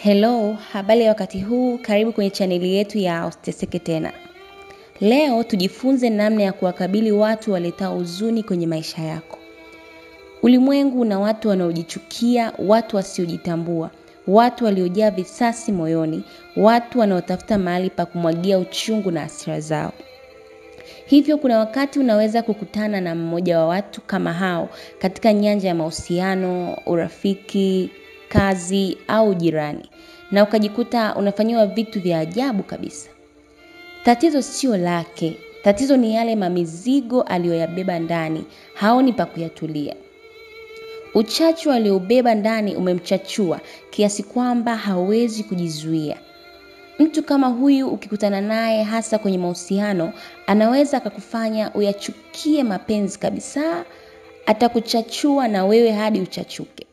Hello, habari ya wakati huu, karibu kwenye chaneli yetu ya Usiteseke Tena. Leo tujifunze namna ya kuwakabili watu waletao huzuni kwenye maisha yako. Ulimwengu una watu wanaojichukia, watu wasiojitambua, watu waliojaa visasi moyoni, watu wanaotafuta mahali pa kumwagia uchungu na hasira zao. Hivyo kuna wakati unaweza kukutana na mmoja wa watu kama hao katika nyanja ya mahusiano, urafiki, kazi au jirani, na ukajikuta unafanyiwa vitu vya ajabu kabisa. Tatizo sio lake, tatizo ni yale mamizigo aliyoyabeba ndani, haoni pa kuyatulia. Uchachu aliobeba ndani umemchachua kiasi kwamba hawezi kujizuia. Mtu kama huyu ukikutana naye hasa kwenye mahusiano, anaweza akakufanya uyachukie mapenzi kabisa, atakuchachua na wewe hadi uchachuke.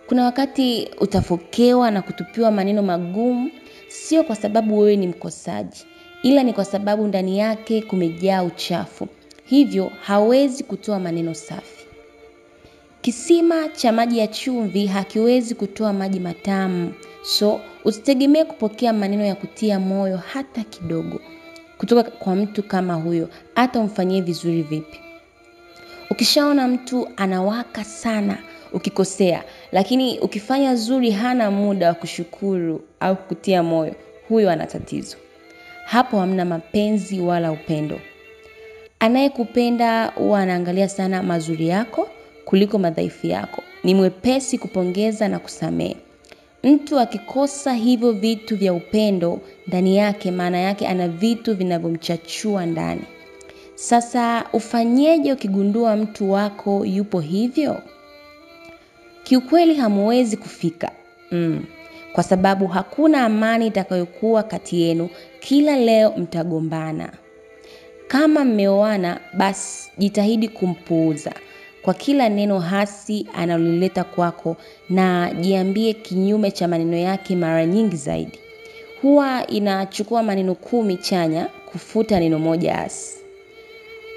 Kuna wakati utafokewa na kutupiwa maneno magumu, sio kwa sababu wewe ni mkosaji, ila ni kwa sababu ndani yake kumejaa uchafu. Hivyo hawezi kutoa maneno safi. Kisima cha maji ya chumvi hakiwezi kutoa maji matamu. So usitegemee kupokea maneno ya kutia moyo hata kidogo kutoka kwa mtu kama huyo, hata umfanyie vizuri vipi. Ukishaona mtu anawaka sana ukikosea, lakini ukifanya zuri hana muda wa kushukuru au kutia moyo, huyo ana tatizo. Hapo hamna mapenzi wala upendo. Anayekupenda huwa anaangalia sana mazuri yako kuliko madhaifu yako. Ni mwepesi kupongeza na kusamehe. Mtu akikosa hivyo vitu vya upendo ndani yake, maana yake ana vitu vinavyomchachua ndani. Sasa ufanyeje ukigundua mtu wako yupo hivyo? Kiukweli hamuwezi kufika. Kwa sababu hakuna amani itakayokuwa kati yenu, kila leo mtagombana. Kama mmeoana, basi jitahidi kumpuuza kwa kila neno hasi analolileta kwako, na jiambie kinyume cha maneno yake mara nyingi zaidi. Huwa inachukua maneno 10 chanya kufuta neno moja hasi.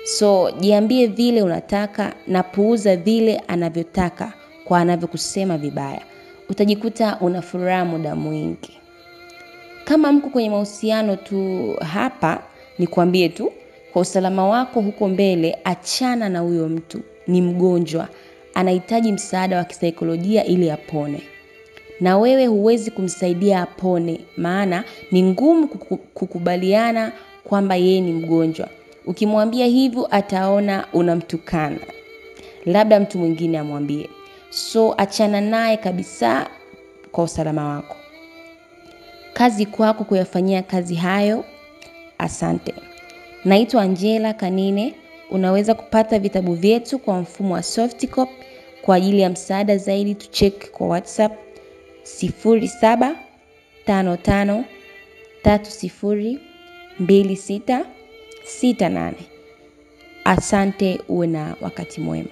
So jiambie vile unataka na puuza vile anavyotaka kwa anavyokusema vibaya. Utajikuta una furaha muda mwingi. Kama mko kwenye mahusiano tu hapa, nikwambie tu, kwa usalama wako huko mbele, achana na huyo mtu. Ni mgonjwa, anahitaji msaada wa kisaikolojia ili apone. Na wewe huwezi kumsaidia apone, maana ni ngumu kukubaliana kwamba yeye ni mgonjwa. Ukimwambia hivyo ataona unamtukana. Labda mtu mwingine amwambie. So achana naye kabisa kwa usalama wako. Kazi kwako kuyafanyia kazi hayo. Asante. Naitwa Angela Kanine. Unaweza kupata vitabu vyetu kwa mfumo wa soft copy. Kwa ajili ya msaada zaidi tucheki kwa WhatsApp 0755 30 26 68. Asante, uwe na wakati mwema.